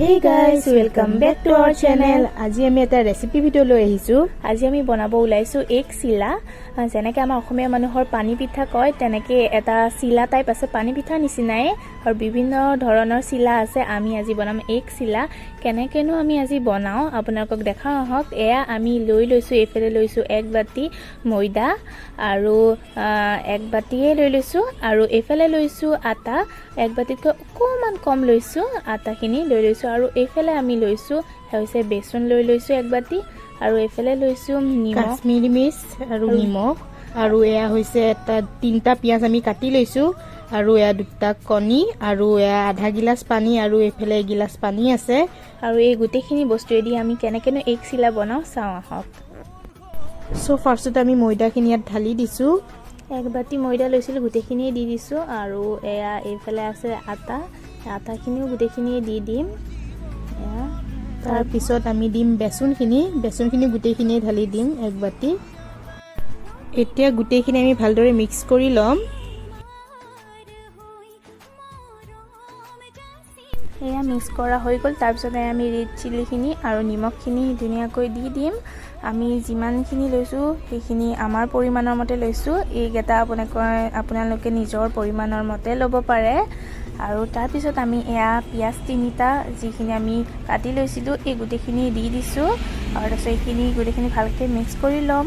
Hey guys, welcome back to our channel. আজি আমি এটা ৰেচিপি ভিডিঅ' লৈ আহিছোঁ। আজি আমি বনাব ওলাইছোঁ এগ চিলা। যেনেকৈ আমাৰ অসমীয়া মানুহৰ পানী পিঠা কয়, তেনেকৈ এটা চিলা টাইপ আছে, পানী পিঠা নিচিনাই আৰু বিভিন্ন ধৰণৰ চিলা আছে। আমি আজি বনাম এগ চিলা। কেনেকৈনো আমি আজি বনাওঁ, আপোনালোকক দেখাওঁ আহক। এয়া আমি লৈ লৈছোঁ, এইফালে লৈছোঁ এক বাতি ময়দা আৰু এক বাতিয়ে লৈ লৈছোঁ আৰু এইফালে লৈছোঁ আটা, এক বাতিতকৈ অকণমান কম লৈছোঁ, আটাখিনি লৈ লৈছোঁ। আৰু এইফালে আমি লৈছোঁ হৈছে বেচন লৈ লৈছোঁ এক বাতি আৰু এইফালে লৈছোঁ নিমখ, কাশ্মীৰী মিৰ্চ আৰু নিমখ। আৰু এয়া হৈছে এটা তিনিটা পিঁয়াজ আমি কাটি লৈছোঁ আৰু এয়া দুটা কণী আৰু এয়া আধা গিলাচ পানী আৰু এইফালে এগিলাচ পানী আছে। আৰু এই গোটেইখিনি বস্তুৱেদি আমি কেনেকৈনো এগ চিলা বনাওঁ, চাওঁ আহক। চ' ফাৰ্ষ্টতে আমি ময়দাখিনি ইয়াত ঢালি দিছোঁ। এক বাতি ময়দা লৈছিলোঁ, গোটেইখিনিয়ে দি দিছোঁ। আৰু এয়া এইফালে আছে আটা, আটাখিনিও গোটেইখিনিয়ে দি দিম এয়া। তাৰপিছত আমি দিম বেচনখিনি। বেচনখিনি গোটেইখিনিয়ে ঢালি দিম এক বাতি। এতিয়া গোটেইখিনি আমি ভালদৰে মিক্স কৰি ল'ম। এয়া মিক্স কৰা হৈ গ'ল। তাৰপিছতে আমি ৰেড চিলিখিনি আৰু নিমখখিনি ধুনীয়াকৈ দি দিম। আমি যিমানখিনি লৈছোঁ, সেইখিনি আমাৰ পৰিমাণৰ মতে লৈছোঁ। এইকেইটা আপোনালোকে নিজৰ পৰিমাণৰ মতে ল'ব পাৰে। আৰু তাৰপিছত আমি এয়া পিঁয়াজ তিনিটা যিখিনি আমি কাটি লৈছিলোঁ, এই গোটেইখিনি দি দিছোঁ। আৰু তাৰপিছত এইখিনি গোটেইখিনি ভালকৈ মিক্স কৰি ল'ম।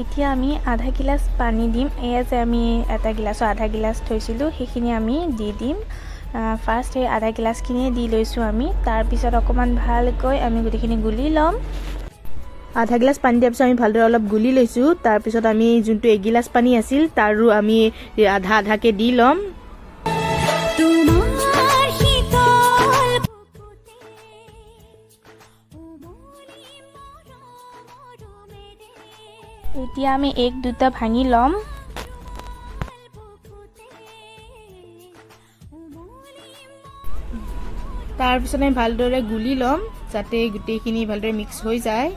এতিয়া আমি আধা গিলাচ পানী দিম। এয়া যে আমি এটা গিলাচৰ আধা গিলাচ থৈছিলোঁ, সেইখিনি আমি দি দিম। ফাৰ্ষ্ট সেই আধা গিলাচখিনিয়ে দি লৈছোঁ আমি। তাৰপিছত অকণমান ভালকৈ আমি গোটেইখিনি গুলি ল'ম। আধা গিলাচ পানী দিয়াৰ পিছত আমি ভালদৰে অলপ গুলি লৈছোঁ। তাৰপিছত আমি যোনটো এগিলাচ পানী আছিল, তাৰো আমি আধা আধাকৈ দি ল'ম। তোমাৰ শীতল বুকুতে উমলি মৰমেৰে। এতিয়া আমি এগ দুটা ভাঙি ল'ম। বুকুতে উমলি। তাৰপিছত আমি ভালদৰে গুলি ল'ম, যাতে গোটেইখিনি ভালদৰে মিক্স হৈ যায়।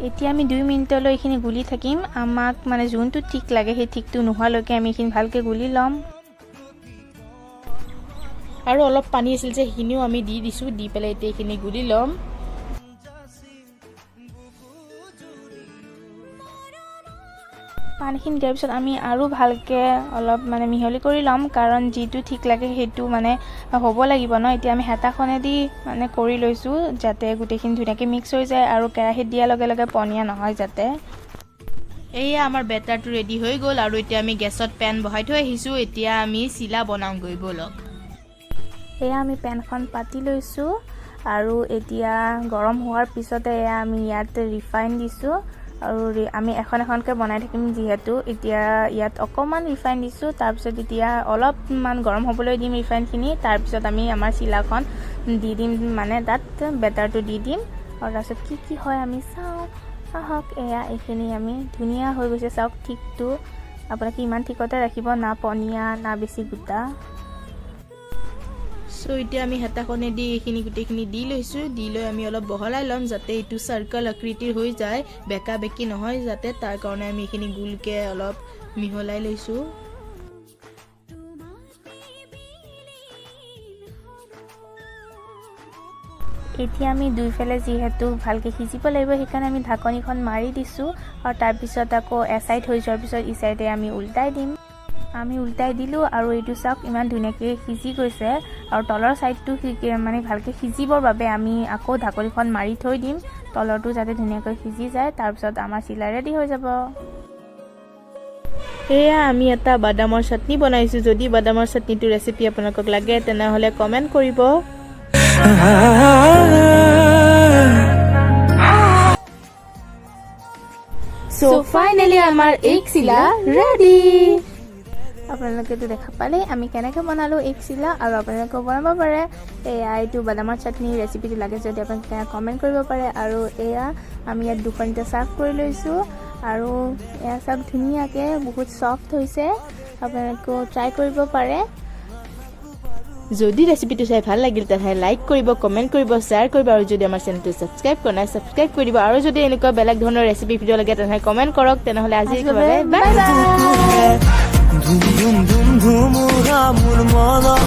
এতিয়া আমি 2 মিনিটলৈ এইখিনি গুলি থাকিম। আমাক মানে যোনটো ঠিক লাগে, সেই ঠিকটো নোহোৱালৈকে আমি এইখিনি ভালকৈ গুলি ল'ম। আৰু অলপ পানী আছিল যে, সেইখিনিও আমি দি দিছোঁ। দি পেলাই এতিয়া এইখিনি গুলি ল'ম। পানীখিনি দিয়াৰ পিছত আমি আৰু ভালকৈ অলপ মানে মিহলি কৰি ল'ম, কাৰণ যিটো ঠিক লাগে সেইটো মানে হ'ব লাগিব ন। এতিয়া আমি হেতাখনেদি মানে কৰি লৈছোঁ, যাতে গোটেইখিনি ধুনীয়াকৈ মিক্স হৈ যায় আৰু কেৰাহীত দিয়াৰ লগে লগে পনীয়া নহয় যাতে। এয়া আমাৰ বেটাৰটো ৰেডি হৈ গ'ল আৰু এতিয়া আমি গেছত পেন বহাই থৈ আহিছোঁ। এতিয়া আমি চিলা বনাওঁগৈ ব'লক। এয়া আমি পেনখন পাতি লৈছোঁ আৰু এতিয়া গৰম হোৱাৰ পিছতে এয়া আমি ইয়াত ৰিফাইন দিছোঁ আৰু আমি এখন এখনকৈ বনাই থাকিম যিহেতু। এতিয়া ইয়াত অকণমান ৰিফাইন দিছোঁ। তাৰপিছত এতিয়া অলপমান গৰম হ'বলৈ দিম ৰিফাইনখিনি। তাৰপিছত আমি আমাৰ চিলাখন দি দিম, মানে তাত বেটাৰটো দি দিম আৰু তাৰপিছত কি কি হয় আমি চাওঁ আহক। এয়া এইখিনি আমি ধুনীয়া হৈ গৈছে। চাওক ঠিকটো, আপোনালোকে ইমান ঠিকতে ৰাখিব, না পনীয়া না বেছি গোটা। চ' এতিয়া আমি হেতাখনেদি এইখিনি গোটেইখিনি দি লৈছোঁ। দি লৈ আমি অলপ বহলাই ল'ম, যাতে এইটো চাৰ্কল আকৃতিৰ হৈ যায়, বেকা বেকি নহয় যাতে, তাৰ কাৰণে আমি এইখিনি গোলকৈ অলপ মিহলাই লৈছোঁ। তোমাতে বিলীন হলো। এতিয়া আমি দুইফালে যিহেতু ভালকৈ সিজিব লাগিব, সেইকাৰণে আমি ঢাকনিখন মাৰি দিছোঁ আৰু তাৰপিছত আকৌ এচাইড হৈ যোৱাৰ পিছত ই চাইডে আমি উল্টাই দিম। আমি উল্টাই দিলোঁ আৰু এইটো চাওক, ইমান ধুনীয়াকৈ সিজি গৈছে। আৰু তলৰ ছাইডটো মানে ভালকৈ সিজিবৰ বাবে আমি আকৌ ঢাকনিখন মাৰি থৈ দিম, তলৰটো যাতে ধুনীয়াকৈ সিজি যায়। তাৰপিছত আমাৰ চিলা ৰেডি হৈ যাব। এয়া আমি এটা বাদামৰ চাটনি বনাইছোঁ। যদি বাদামৰ চাটনিটোৰ ৰেচিপি আপোনালোকক লাগে, তেনেহ'লে কমেণ্ট কৰিব। চ' ফাইনেলি আমাৰ এগ চিলা ৰেডি। আপোনালোকেতো দেখা পালেই আমি কেনেকৈ বনালোঁ এগ চিলা আৰু আপোনালোকেও বনাব পাৰে। এয়া এইটো বাদামৰ চাটনি ৰেচিপিটো লাগে যদি আপোনালোকে কমেণ্ট কৰিব পাৰে। আৰু এয়া আমি ইয়াত দুখনতে চাৰ্ভ কৰি লৈছোঁ আৰু এয়া চাওক, ধুনীয়াকৈ বহুত ছফ্ট হৈছে। আপোনালোকেও ট্ৰাই কৰিব পাৰে। যদি ৰেচিপিটো চাই ভাল লাগিল, তেনেহ'লে লাইক কৰিব, কমেণ্ট কৰিব, শ্বেয়াৰ কৰিব আৰু যদি আমাৰ চেনেলটো ছাবস্ক্ৰাইব কৰা নাই, ছাবস্ক্ৰাইব কৰি দিব। আৰু যদি এনেকুৱা বেলেগ ধৰণৰ ৰেচিপি ভিডিঅ' লাগে, তেনেহ'লে কমেণ্ট কৰক। তেনেহ'লে আজিৰ আজিৰ বাবে বাই বাই। বাই। ধুম ধুম ধুম। মোৰ মন।